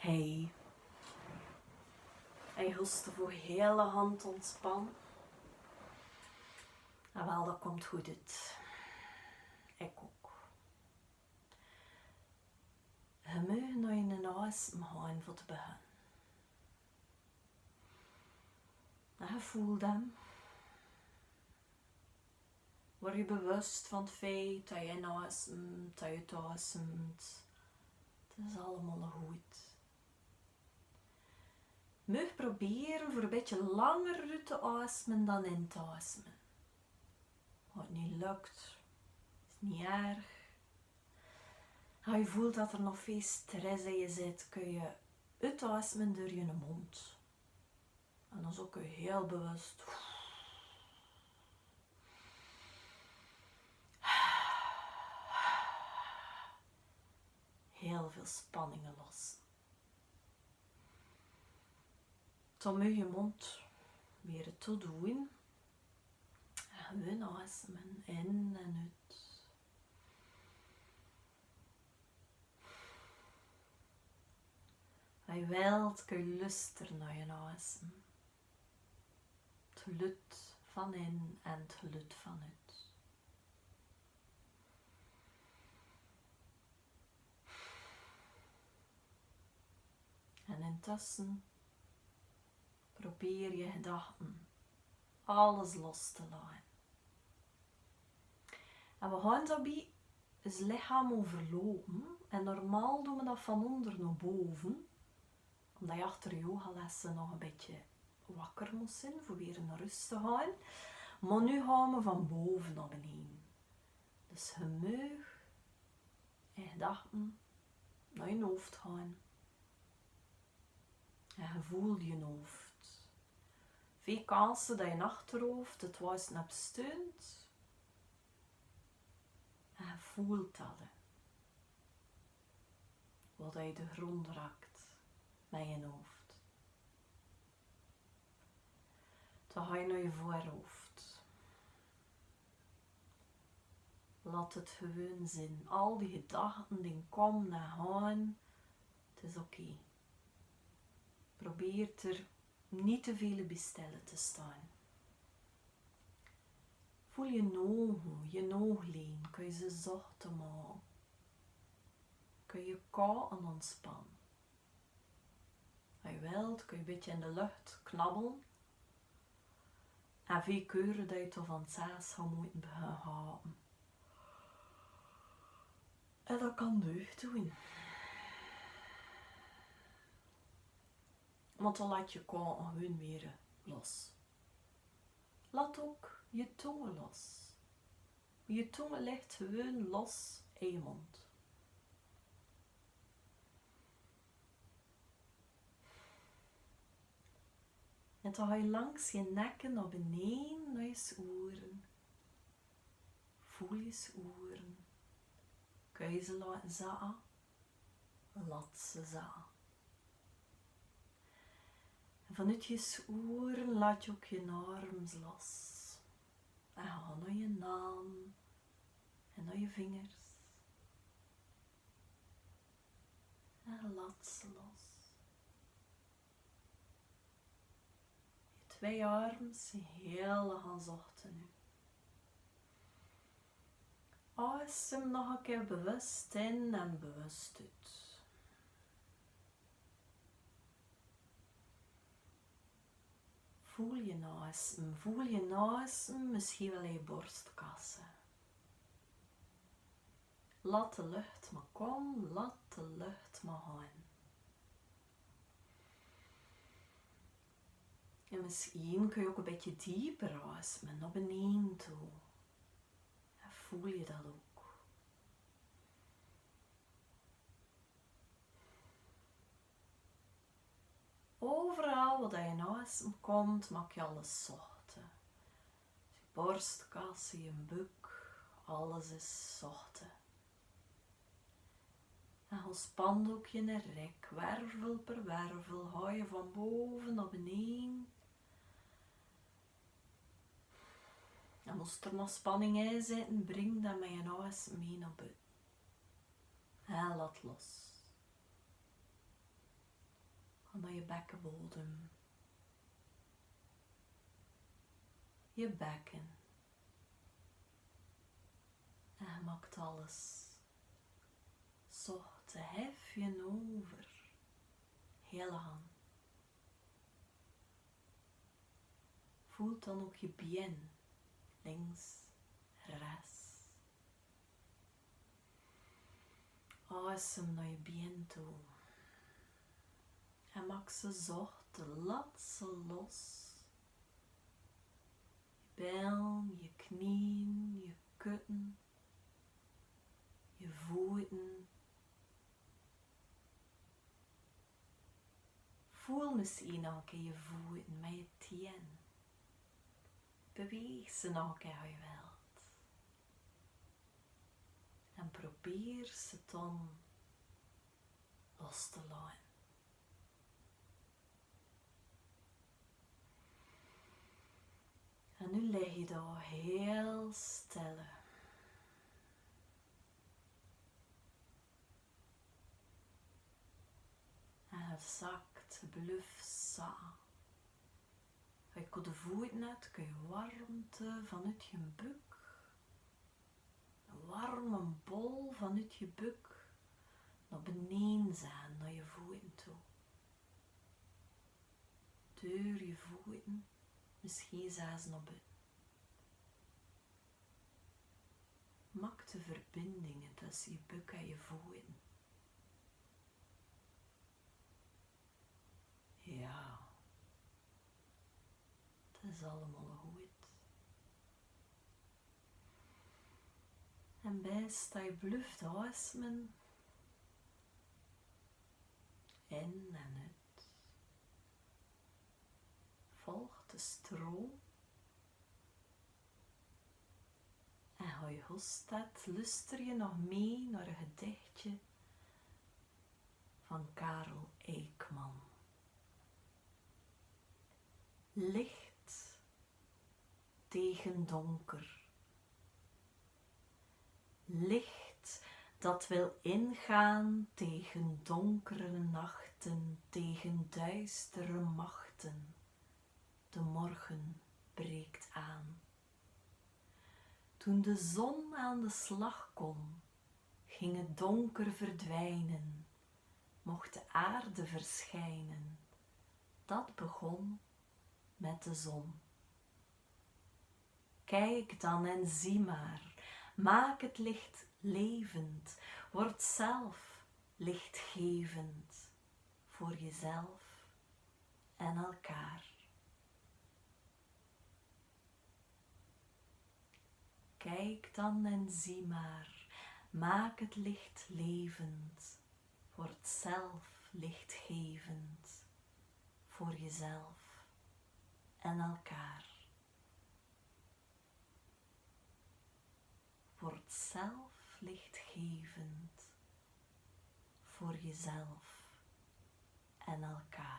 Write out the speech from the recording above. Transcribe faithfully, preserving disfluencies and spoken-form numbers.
Hei. Hei, hoost, veur hiel aan 't ontspanne. Jawel, dat kump good oet. Ik ok. He mug nao 'nen aosem haon veur te beginne. He voel dan. Weur je bewust van 't feit dat je inaosem, dat je oetaosem. 't Is allemaol good. Mug probere veur e bietje langer oet te aoseme dan in te aoseme. Wat neet lök, is neet erg. As je voelt dat d'r nog veer stress in zit, kóns se oetaoseme door je mond. En dan zökske hiel bewust hiel väöl spanninge los. Tomaal je mond weer toe doon. En weer aoseme in en oet. Wie wèlt kóns lustere nao je aosem. 't Lüt van in en 't lüt van oet. En intösse probeer je gedachte, alles los te laote. En wie gaon daobie 't lichaam euverlope. En normaal doon we dat van ónger nao bove. Ómdat je achter yogalesse nog e bietje wakker mós zeen, veur weer nao rös te gaon. Mer noe gaon we van bove nao beneje. Dus ge mug in gedachte nao je hoof gaon. En ge veult je hoof. Veer kanse dat je achterhoof 't waal ins nao bove stunt. En ge veult dat. Wie dat je de grond raakt mit je hoof. Dan gaon we nao je veurhoof. Laot 't gewoon zeen. Al die gedachte die kómme en gaon, 't is oké. Probeer d'r neet te väöl bie stil te staon. Veul je oge, je ogelien, kóns se ze zachte make. Kóns se ze kaote en ontspanne. As ge wèlt, kóns se e bietje in de lóch knabbele. En veer kere dat toch van zès gaon moeite bie gaon. En dat kan deugd doon. Want dan laot ge gewoon weer los. Laot ok je tung los. Je tung lik gewoon los in je mond. En dan gaon we langs je nek nao beneje nao je sjoere. Veul je sjoere. Kóns se ze laote zakke. Laot ze zakke. En vanoet je sjoere laot ge ok je arms los. En gaon nao je han. En nao je vingers. En laot ze los. Je twee arms hiel aan zachte noe. Aosem nog 'ne kier bewust in en bewust oet. Veul je aosem, veul je aosem, mesjien waal in je borstkasse. Laot de lóch mer kómme, laot de lóch mer gaon. En mesjien kóns se ok e bietje dieper aoseme, nao beneje toe. En veul je dat ok. Euveral wao dat dien aosem kump, maak je alles zachte. Dus je borstkasse, je buk, alles is zachte. En dan span ok je nek, wervel per wervel, gaon je van bove nao beneje. En es d'r nog spanning in zit, bring dat mit dien aosem nao bute. En laot los. Nao je bekkebodem. Je bekken. En maakt alles zochte hefje over. Hele han. Voelt dan ok je bien, links, rechts. Asem nao je bien toe. En maak ze zochte, laot ze los. Je bein, je kneen, je kutten, je voeten. Voel mesjien ok je voeten, mer je tien. Beweeg ze ok hei wilt. En probeer ze dan los te laote. En nu lig je dao heel stille. En het zakt, bluf zat. Hei kót de voet net, kei warmte vanuut je buk. Warme bol vanuut je buk nao beneen zeen, nao je voeten toe. Deur je voeten, mesjien zelfs nao bun. Maak de verbindingen tösse je buk en je voeten. Jao, 't is allemaol good. En bès dee bluf aosme. In en oet. Volg de stroom. En hei hostet, luster je nog mie nao 't gedichtje van Karel Eijkman. Licht tegen donker. Licht dat wil ingaan tegen donkere nachten, tegen duistere machten. De morgen breekt aan. Toen de zon aan de slag kon, ging het donker verdwijnen, mocht de aarde verschijnen. Dat begon met de zon. Kijk dan en zie maar, maak het licht levend, word zelf lichtgevend voor jezelf en elkaar. Kijk dan en zie maar, maak het licht levend, word zelf lichtgevend voor jezelf en elkaar. Word zelf lichtgevend voor jezelf en elkaar.